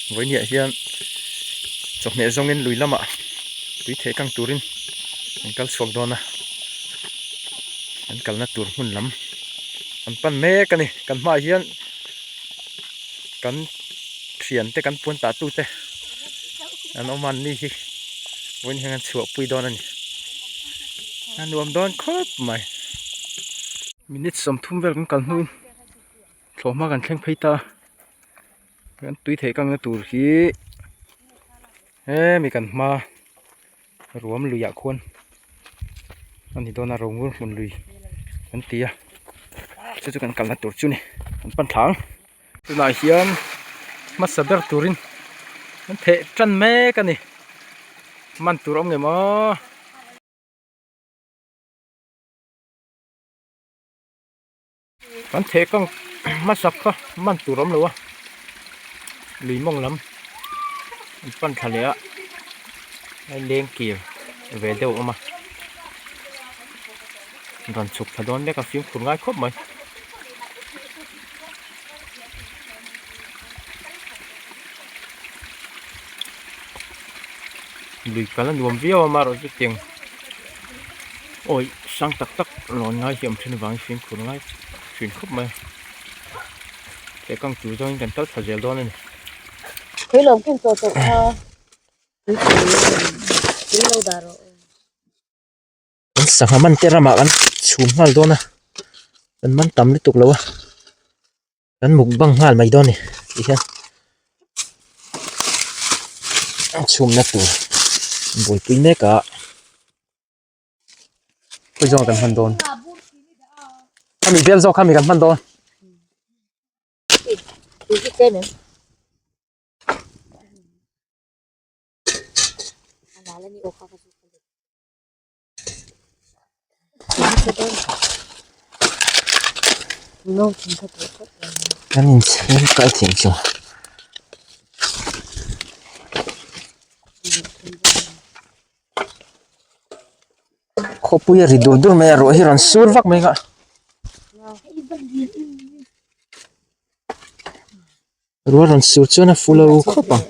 Vawiiniah hian chawhmeh zawngin lui lamah tui theh kang turin an kal chhuak dawn a, an kalna tur hmun lam an pan mek a ni. Kan hmaah hian kan thiante kan puan tah tute an awm a, an ni hi vawiin hian an chhuahpui dawn a ni. A nuam dawn khawp mai. Minute 30 vel kan kal hnuin thlawhhma kan thleng phei ta a. Kan tui theih kangna tur hi hemi kan hma ruam luiah khuan a ni dawn a rongur hmun lui kan ti a chu chu kan kalna tur chu ni kan pan thla ang tunah hian hmasa ber turin an theh tan mek a ni man tur a awm ngei maw. Kan theh kang hmasak kha man tur awm lo a lui mawng lam an pan thla leh a a leng kir ve deuh a awm a rawn chhuk thla dawn mek a fimkhur ngai khawp mai. Lui kal a nuam viau a amaherawh chu tiang awi sang tak tak lawn ngai hi a awm thin avangin fimkhur ngai thin khawp mai a teh kang tur zawngin kan kal thla zel dawn a ni. Kan sangha man te ramah kan chhum nghal dawn a kan man tam lutuk lo a. Kan mukbang nghal mai dawn a ni tih hian a chhumna tur buaipui mek a khawi zawng ah kan hman dawn khami vel zawk khami kan hman dawn. Kan inchhung kai thei chu. Khawpui a ri dur dur mai a ruah hi rawn sur vak mai nghah. Ruah rawn sur chuan a fu lo khawp ang.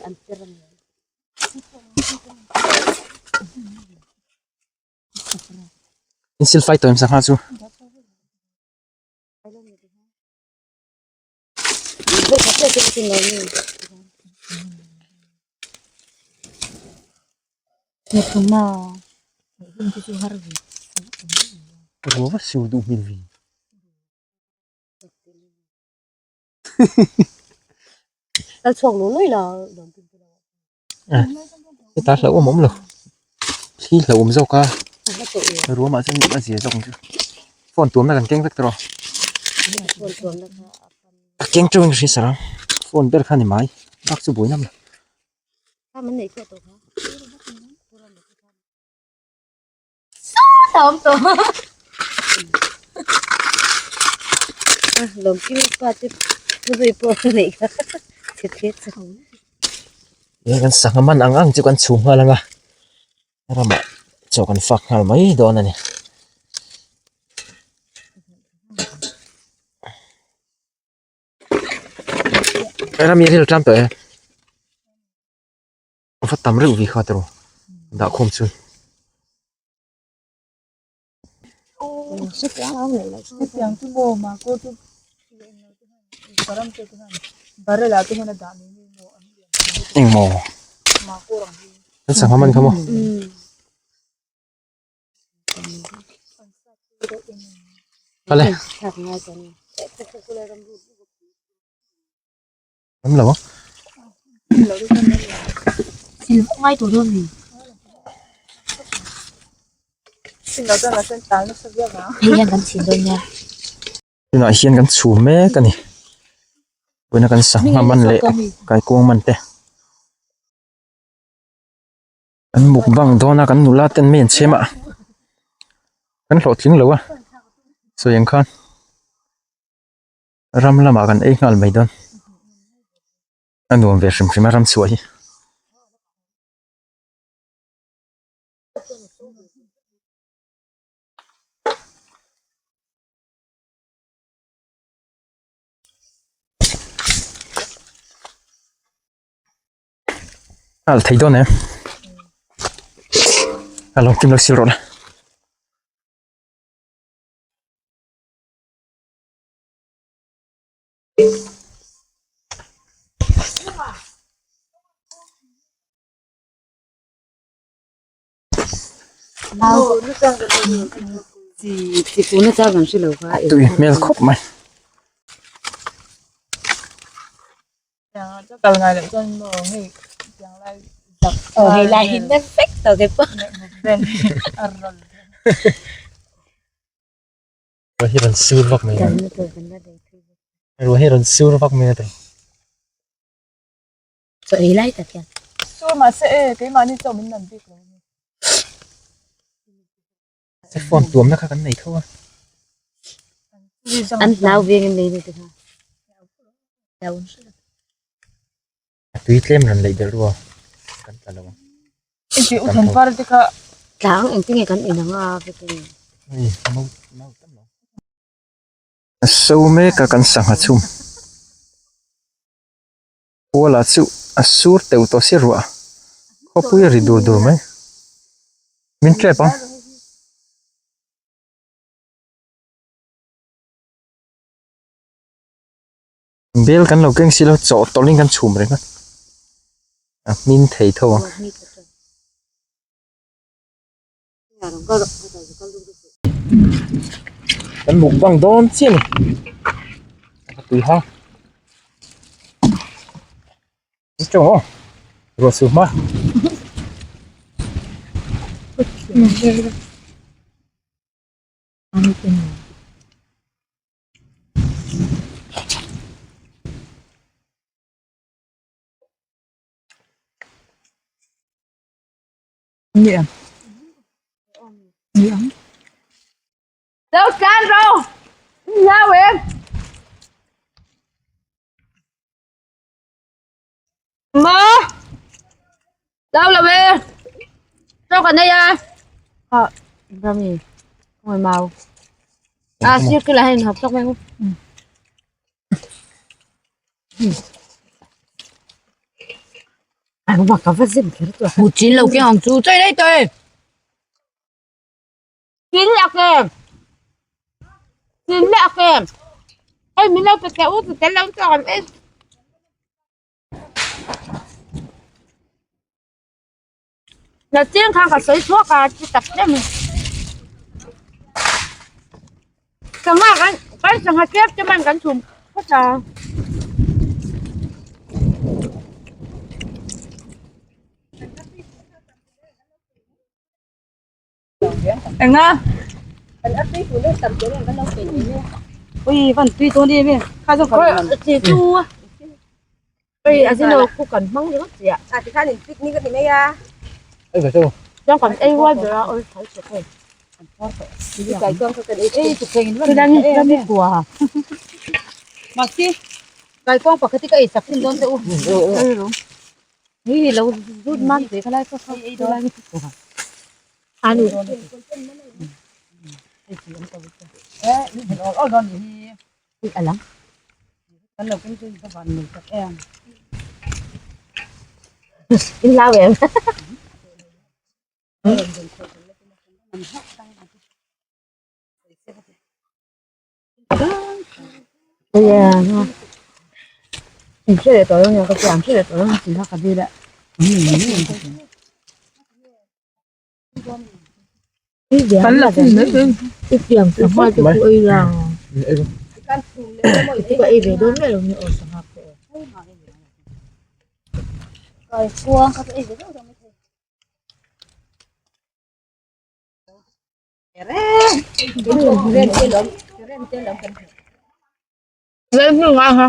In silfai tawh em sangha chu. Ruah va sur duh hmel ve. Heta hlauhawm awm lo thli hlauhawm zawk a ruamah chuan a zia zawk ang chu phone tuamna kan keng vek tawh a keng teuh in ka hria sarang phone ber kha a ni mai bak chu buai nam lo. Kan sangha man ang ang chu kan chhum nghal ang a ramah chaw kan fak nghal mai dawn a ni. Rami ril tan tawh e. Va tam reuh vi kha tiraw dah khawm chu. Engmaw an sangha man kha maw. Kale. Awm lo. Tunah hian kan chhum mek a ni. Vawiina kan sangha man leh kaikuang man te. Kan mukbang dawn a kan nula ten mi an chhem a. Kan hlawhtling lo a sawi ang khan. Ram lamah kan ei nghal mai dawn a nuam ve hrim hrim a ram chhuah hi. Al thei dawn em? A lo kim lo sil rawh la. Tui hmel khawp mai. Ruah hi rawn sur vak mai a ruah hi rawn sur vak mai a tawh. Chaw ei lai tak hian. Sur mahse e keimahni chaw min nan bik lo a ni. Se phone tuamna kha kan nei tho a. An hlau veng an nei te kha. A tui tlem rawn leih belh rua kan tla lo ang. I tih u than par te kha. Tlang engtin nge kan in ang a vek nge. Hei mau mau tam lo. A so mek a kan sangha chhum. Kuala chu a sur teuh tawh si ruah khawpui a ri dur dur mai. Min tep ang. Bel kan lo keng si lo chaw tawlhin kan chhum reng a a hmin thei tho ang. Kan mukbang dawn chiah a ni a tui hang chu aw ruah su hma. Đâu can rồi. Sao em? Mơ. Đâu là về? Đâu còn đây à? Ờ, ra mi. Ngồi màu. À, siêu cái là hình học tóc em. À, mà có phát sinh cái đó. Một chín lầu cái hòn chú chơi đây tôi. Chín là kèm. Chín là kèm. Ôi mình lâu phải kéo từ cái lâu tròn ấy. Là chiên khang cả sấy thuốc à, chỉ tập cho mình. Sangha kan kan sangha chep cho man kan chhum phawt a. Enga. Ui van tui dawn em em kha zawng kan chi chu ui a zin lo ku kan hmang ringawt chiah a tikhan in picnic a ti mai a Ei ve chu chuan kan ei rual ber a ui thal chhe thei kai kuang kha kan ei ei chu thei in van em em kua Masi. Kai kuang pakhat hi ka ei chak thin dawn che u hei lo zut man ve kha lai kha kha lai ani a lang in lau em Kan la thun mai thei. Mai. Kai kuang kha chu ei ve deuh deuh mai thei. Lên hnu ngai ha.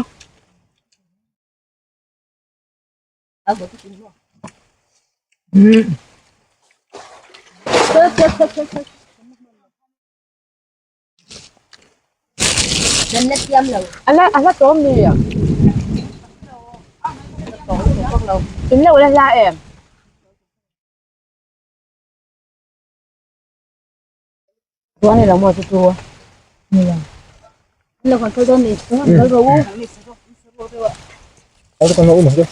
Ala ala tawm ni a. In lo la hla em. Chuan ni lo maw chu chu ni ang. Lo kan kal dawn ni kal ro u. Kal kan lo u mai chu.